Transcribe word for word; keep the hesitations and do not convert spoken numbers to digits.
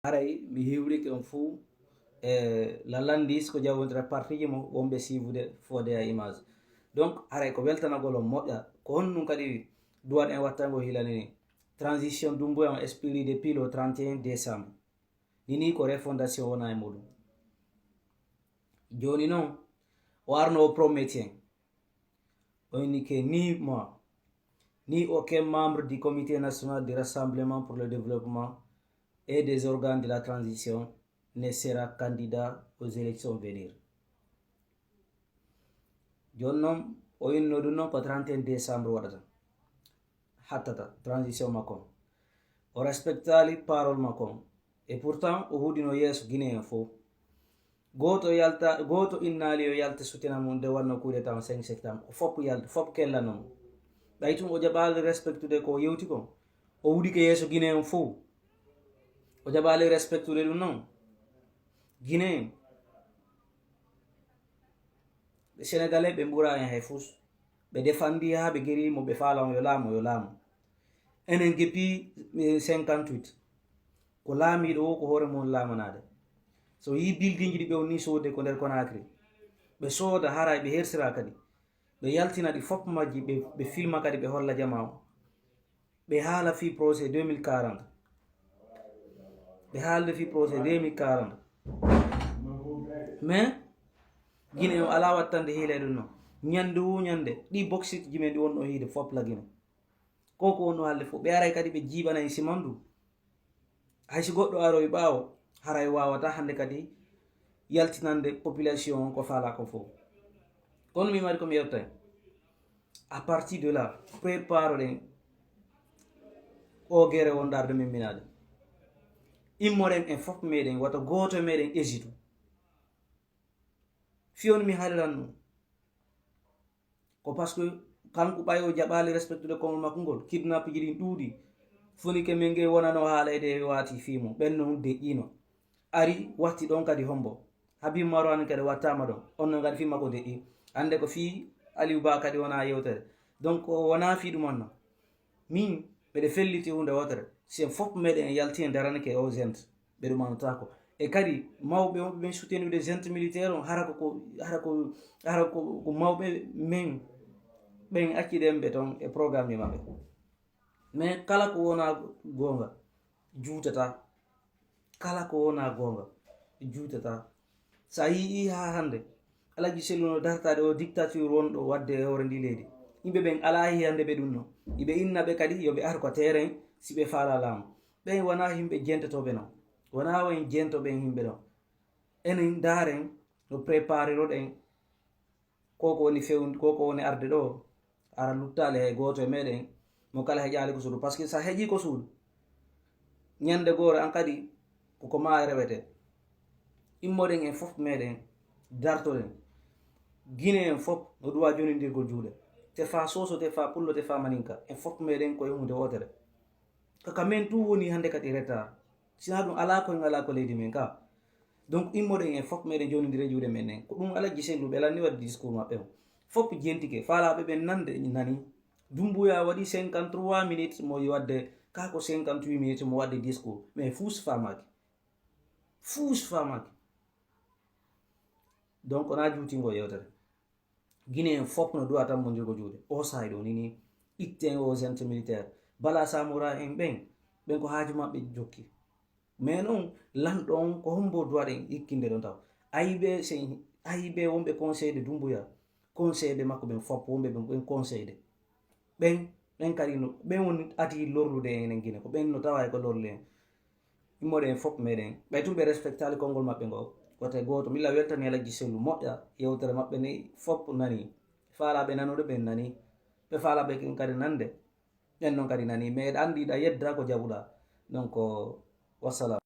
Haray mi hiwrike on fuu e la landis ko jawondira partiji mo wonɓe siivude fode a image. Donc haray ko weltanagol on moƴƴa. Ko honɗum kadi duwat en wattangol hilani ni? Transition Dumbuya on expiri depuis le trente et un décembre. Ni ni ko refondation wona e muɗum. Jooni noon o arno o prometien. O inni que ni moi, ni aucun membre du Comité national du rassemblement pour le développement et des organes de la transition ne sera candidat aux élections venir. Jooni noon o inno ɗum noon ko trente et un décembre waɗata, hattata transition makko on. O respectali parole makko on. Et pourtant o huɗino yeeso Guinée en fof. Gooto yalta, gooto innaali yo yalta sutina mum nde wanno coup d'état on cinq septembre. Ko fof yalta, fof kellanno mo. Ɓay tun o jaɓaali respectude ko o yewti kon. O wudike yeeso Guinée en fof. O jaɓaali respectude ɗum noon. Guinée en, ɓe Sénégalais ɓe ɓura en hay fus. Ɓe defandi haa ɓe geri mo ɓe faala on yo laamu, yo laamu. Enen geppi cinquante-huit. Ko laamiiɗo o ko hoore mum laamanaade. So yii buildingji ɗi ɓe woni soodde ko nder Conakry. Ɓe sooda haray ɓe hersira kadi. Ɓe yaltina ɗi fof majji ɓe, ɓe filma kadi ɓe holla jama o. Ɓe haala fii projet deux mille quarante. Ɓe haalde fii projet deux mille quarante. Mais Guinée o alaa wattande hiila e ɗum noon. Ñande wo ñande ɗi boksit ji men ɗi wonno hiide fof la Guinée. Ko ko wonno haalde fof ɓe aray kadi ɓe jiiɓana e siman ɗum. Hay si goɗɗo aroy ɓaawo haray waawata hannde kadi yaltinande population on ko faalaa kon fof. Kono mi mari ko mi yewtay. À partir de là, prépare ɗen o gere wondarde min minaade. Immoɗen en fof meɗen wata gooto e meɗen hésite. Fiyon mi haaliran ɗum. Ko parce que kanko ɓay o jaɓaali respectude konngol makko ngol, kidnappiji ɗin ɗuuɗi. Funike men ngey wonano haalayde e waati fii mum, ɓen non deƴƴiino. Ari watti ɗon kadi hombo. Habib Marwan kadi wattama ɗon. On non kadi fii makko deƴƴi. Hannde ko fii Aliou Ba kadi wona yewtere. Donc o wona fii ɗum on non. Min mbeɗe felliti huunde wootere. Si en fof meɗen en yalti en daranike o gente, ɓe ɗumanotako. E kadi mawɓe wonɓe ɓen soutenude gente militaire on, hara ko, ko, hara ko, hara ko, ko mawɓe men ɓen acciɗen ɓe toon e programme ji maɓɓe. Mais kala ko wona goonga, juutata. Kala ko wona goonga, juutata. So a yii haa hannde, Alaji Sellu no dartaade o dictature wonɗo waɗde e hoore ndi leydi. Yimɓe ɓen alaa hiyannde ɓe ɗum no. Iɓe inna ɓe kadi yo ɓe ar ko terrain si ɓe faalaa laamu. Ɓen wonaa yimɓe jentotooɓe non. Wonaa won jentooɓe yimɓe non. Enen ndaaren no prépariro-ɗen ko ko woni few-, ko ko woni arde ɗo, ara luttaali hay gooto e meɗen mo kala heƴaali ko suudu. Parce que so a heƴii ko suudu, ñande goore an kadi ko ko maa rewete. Immoɗen en fof meɗen dartoɗen. Guinée en fof no duwa jonindirgol juuɗe. Tefa Soso, tefa Pullo, tefa Maninka. En fof meɗen ko e huunde wootere. Kaka men tun woni hannde kadi retard. Sinaa ɗum alaa ko en alaa ko leydi men ka. Donc immoɗen en fof meɗen jonindira juuɗe men ɗen. Ko ɗum Alaji Sellu ɓe lanni waɗde discours maɓɓe on. Fof jentike, faalaaɓe ɓen nande nani. Dumbuya waɗi cinquante-trois minutes mo waɗde, ka ko cinquante-huit minutes mo waɗde discours. Mais fuus faamaaki. Fuus faamaaki. Donc wonaa juutingo yewtere. Guinée en fof no duwa tammondirgo juuɗe. O saa'i ɗo ni ni, itten o gente militaire. Bala Samora en ɓen, ɓen ko haaju maɓɓe jokki. Mais non, lanɗo on ko hombo duwaɗen ikkinde ɗon taw? Ayiɓe, se, ayiɓe wonɓe conseil de Dumbuya, conseil de makko ɓen fof, wonɓe ɓen, ɓen conseil de. Ɓen, ɓen kadi no, ɓen woni adi lorlude en enen Guinée, ko ɓen no tawa e ko lorli en. Immoɗen fof meɗen. Ɓay tun ɓe respectaali konngol maɓɓe ngo. Wote gooto, milla weltani Alaji Sellu moƴƴa yewtere maɓɓe ni fof nani. Faalaaɓe nanude ɓen nani. Ɓe faalaaɓe ken kadi nande. Ɓen non kadi nani. Mais ɗa anndi ɗa yedda ko jaɓuɗa. Donc, wassalam.